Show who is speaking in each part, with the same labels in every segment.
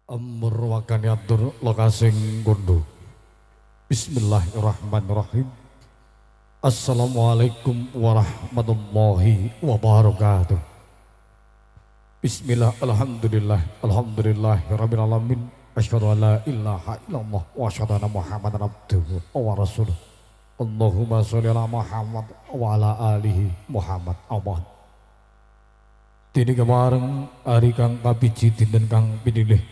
Speaker 1: Amur wakani atur lokasing gondo. Bismillahirrahmanirrahim. Assalamualaikum warahmatullahi wabarakatuh. Bismillah, alhamdulillah, alhamdulillahirabbil alamin. Asyhadu an la ilaha illallah wa asyhadu anna Muhammadan abduhu wa rasuluh. Allahumma sholli ala Muhammad wa ala alihi Muhammad. Amin. Dene kemareng ari kang kapiji dinten kang pinilih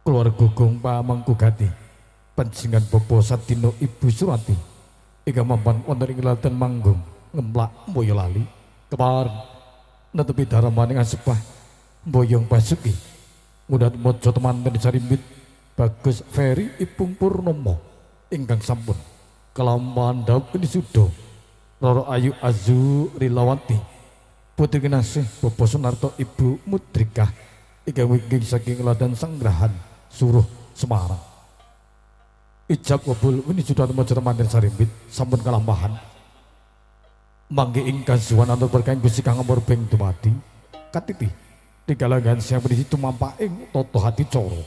Speaker 1: keluarga Gong Pamengkugati panjenengan Bapak Sadino Ibu Surati ingkang mampan wonten ing Laten Manggung Ngemplak Boyolali kepareng netepi darmaning asepah Boyong Basuki ngundhat mojo temanten Sarimbit Bagus Ferry Ipung Purnomo ingkang sampun kelampahan dhaup wisuda Roro Ayu Azu Rilawati Putri Kinasih Bapak Sunarto Ibu Mudrikah ingkang wingking saking Ladan Sanggrahan Suruh Semarang. Ijab kabul wisuda mojo temanten Sarimbit sampun kalampahan mangke ing kasuwan antur berkah Gusti Kang Amur bing dumadi katiti digalangan siang berisi tumampak ing toto hati coro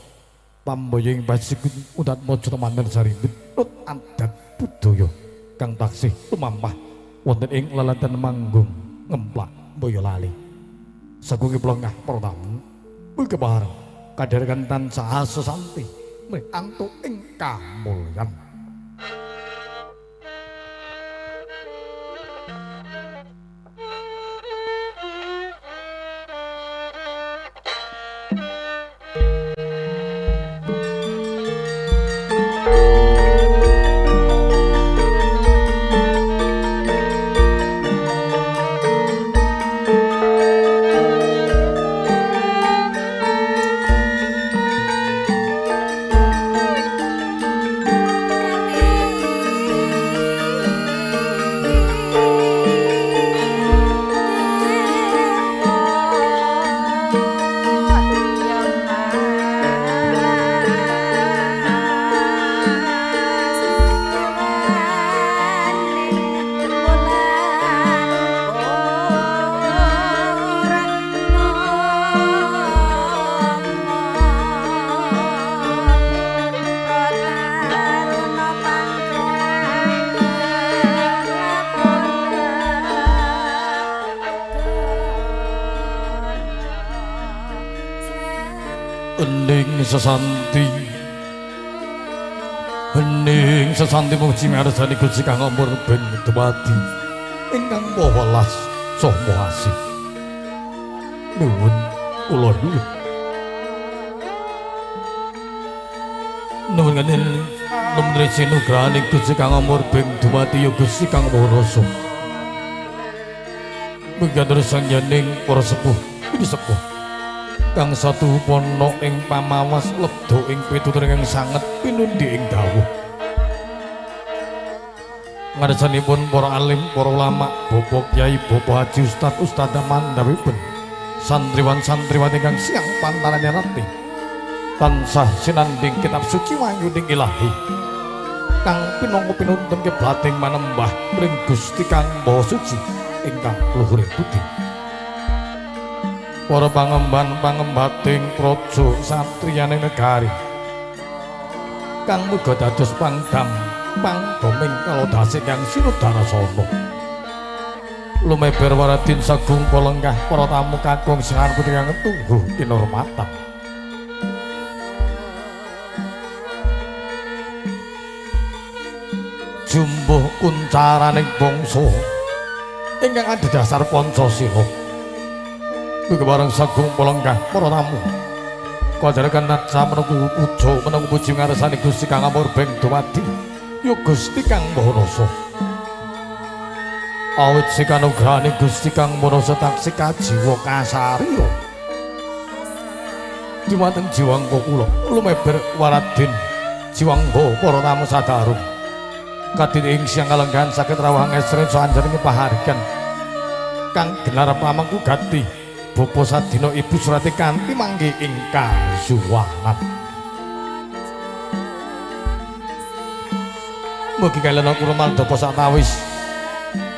Speaker 1: pamboying basiku udat mojo temanten Sarimbit nut adat budaya kang taksih tumampah wonten ing laladan Manggung Ngemplak Boyolali. Sagung plengah para tamu mugi kepareng kadherekan tansah sesanti mrih antuk ing kamulyan. Hening sesanti, hening sesanti muji ngarsani Gusti Kang Amur ben dumadi ingkang maha welas saha maha asih. Nuwun kula nuwun. Nuwun kanil lumrih sinugrahaning Gusti Kang Amur ben dumadi ya Gusti Kang Maha Rasa. Mugi terus sangyaning para sepuh ini sepuh kang satu pono ing pamawas lebdo ing pitutur ingkang sanget pinundi ing dawuh. Ngarsanipun para alim, para ulama, bapak kyai, bapak haji, ustad, ustadzah mandhawipun santriwan santriwati ingkang siang pantarane rati tansah sinanding kitab suci wahyuning ilahi kang pinangka pinuntun kiblating manembah ring Gusti Kang Maha Suci ingkang luhuring budi. Para pangemban pangembating praja satriyaning negari kang muga dados pangdam pangdoming kalodase kang sinudarasana. Lumeber waradin sagung palenggah para tamu kakung singan putri kang tunggu kinurmatan. Jumbuh kuncaraning bangsa ingkang adhedhasar Pancasila. Mugi bareng sagung palenggah para tamu kadherekan tansah menunggu puja menunggu puji ngarsane Gusti Kang Amur bing dumadi ya Gusti Kang Maha Rasa. Awit sikanugrahane Gusti Kang Maha Rasa taksih kajiwa kasarira dumateng jiwangga kula lumeber waradin jiwangga para tamu sadarung kadiri ing siang kalenggahan saged rawuh ngesren saanjaning pahargan kang gelar pamangku gati Bapak Sadino Ibu Surati kanthi manggi ing kasuwanan. Mugi kaliyan kula maldapa sawetawis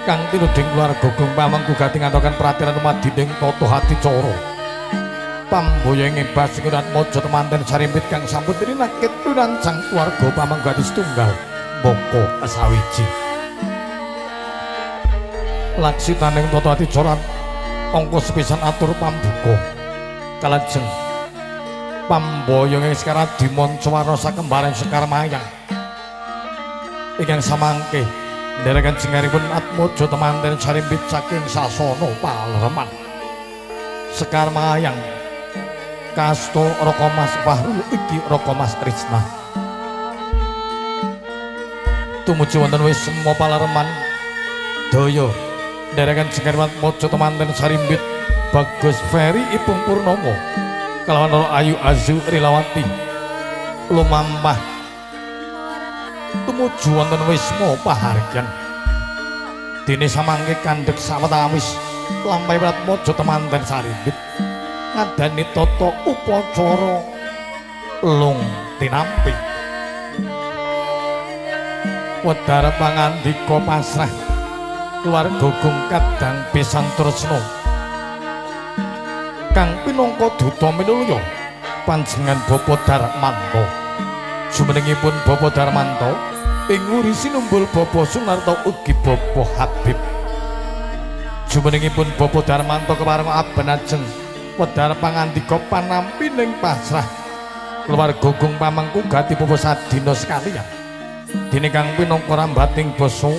Speaker 1: kang tinuding keluarga Gong Pamengku gati ngantokan perhatian dumadi ing tata hati cara. Pamboyonge Basukiratmaja temanten sarimbit kang sampun rinakit pirancang keluarga pamengku tunggal boko sawiji. Laksitaning tata adicara angka sepisan atur pambuka kalajeng pamboyonge Sekar Adimanca warna sakembaran Sekar Mayang ingkang samangke nderekaken jengaripun Atmaja temanten sarimbit saking sasana palereman. Sekar Mayang kasto Raka Mas Fahrul iki Raka Mas Trisna tumuju wonten wisma palereman daya nderekaken jengaripun Atmaja temanten sarimbit Bagus Ferry Ipung Purnomo kalawan Roro Ayu Azu Rilawati lumampah tumuju wonten wisma pahargyan. Dene samangke kandhek sawetawis lampahi Atmaja temanten sarimbit ngadani tata upacara lung tinampi. Wedhar pangandika pasrah keluarga gung kadang pisan tresna kang pinangka duta minulya panjenengan Bapak Darmanto. Jumenengipun Bapak Darmanto ing wuri sinumbul Bapak Sunarto ugi Bapak Habib. Jumenengipun Bapak Darmanto kepareng aben ajeng wedhar pangandika panampi ning pasrah keluarga gung pamengku gati pupu sadina sekalian. Dene kang pinangka rambating basa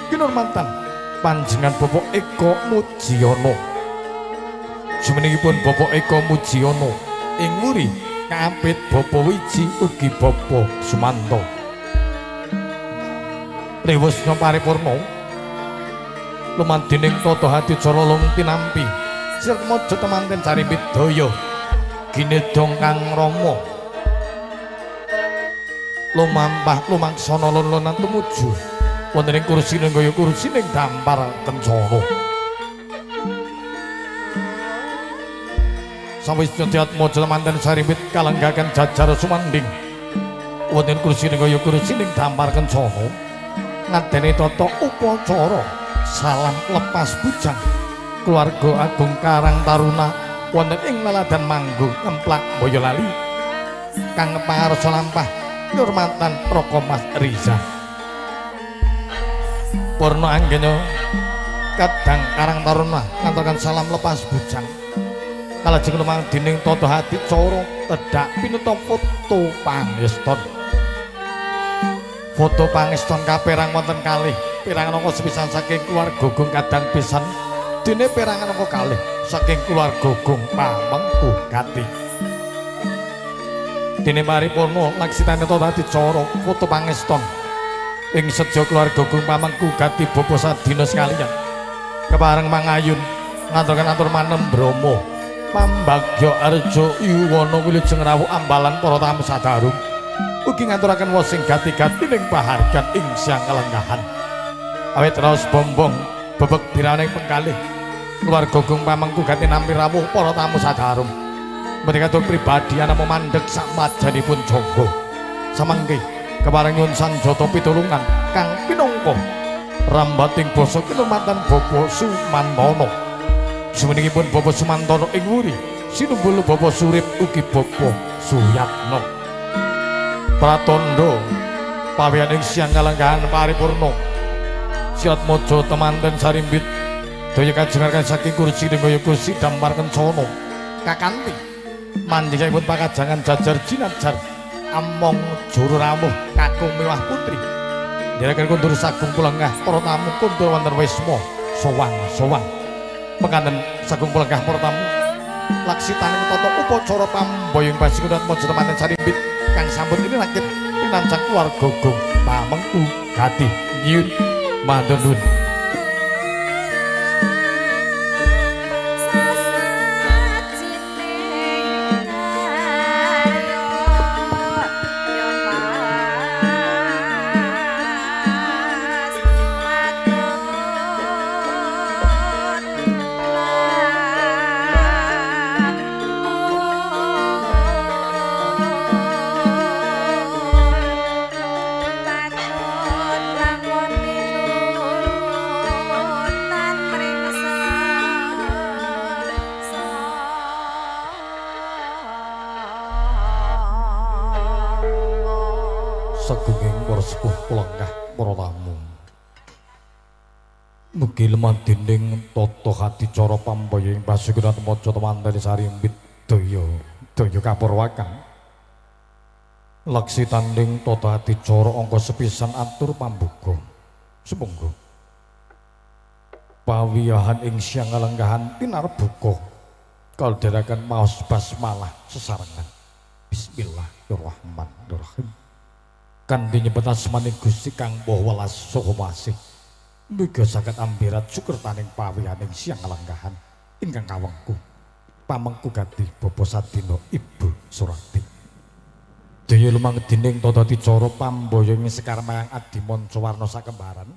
Speaker 1: kinurmatan panjenengan Bapak Eko Mujiono. Jumenengipun Bapak Eko Mujiono ing wuri kaapit Bapak Wiji ugi Bapak Sumanto. Rewusna paripurna lumandining tata adicara lung tinampi Sirmaja temanten sarimbit daya ginedong kang rama lumampah lumangsana lon-lonan tumuju wonten ing kursi nenggaya kursi ning dampar kencana. Sawise Atmaja temanten sarimbit kalenggaken jajar sumanding wonten kursi nenggaya kursi ning dampar kencana ngadene tata upacara salam lepas bujang keluarga agung Karang Taruna wonten ing laladan Manggung Ngemplak Boyolali kang pangarsa lampah nyurmatan Raka Mas Riza. Purna anggena kadang Karang Taruna ngantokaken salam lepas bujang kalajeng lumang dening tata adicara tedhak pinuta foto pangeston. Foto pangeston kaperang wonten kalih perangan angka sepisan saking keluarga gung kadang pisan dene perangan angka kalih saking keluarga gung pamengku gati. Dene paripurna laksitane tata adicara foto pangeston ing seja keluarga gung pamengku gati bapa sadina sekalian kepareng mangayun ngantokaken atur manem brama pambagya arja yuwana wilujeng rawuh ambalan para tamu sadarung ugi ngaturaken wosing gati-gati ning pahargan ing siang kalenggahan. Awit raos bombong bebek biraning pengkalih keluarga gung pamengku gati nampi rawuh para tamu sadarung menika pribadi ana mandheg sak majanipun jangga. Samangke kepareng nyuwun sanjata pitulungan kang pinangka rambating basa kinurmatan Bapak Sumantono. Jumenengipun Bapak Sumantono ing wuri sinumbul Bapak Surip ugi Bapak Suyatno. Pratandha pawiyan ing siang kalenggahan paripurna Siatmaja temanten sarimbit daya kajengaken saking kursi nenggaya kursi dampar kencana kakanthi manjingipun pakajangan jajar jinajar among juru rawuh kakung mewah putri nderekaken kundur sagung pulengah para tamu kundur wonten wisma sowang-sowang mekaten sagung pulengah para tamu laksitaning tata upacara pamboyong Basukiratmaja temanten sarimbit kang sampun ini rakit pinancang keluarga gung pamengku gati nyun matur nuwun.
Speaker 2: Patut lakoni.
Speaker 1: Sagunging para sepuh lenggah para tamu. Mugi lemah dening tata adicara pambaya ing pasugunan maca wantene sarimbit daya daya kapurwakan. Laksi tanding tata adicara angka sepisan atur pambuka. Sumangga. Pawiyahan ing siang lenggahan tinarbuka. Kalderaken maos basmalah sesarengan. Bismillahirrahmanirrahim. Kanthi nyebut asmaning Gusti Kang Maha Welas saha Masih. Mugi saged ambirat sukertaning pawiyaning siang lenggahan ingkang kawengku. Pamengku gati bapa sadina Ibu Surati. Daya lumang dening tata adicara pambaya ing sekar mayang adi manca warna sakembaran.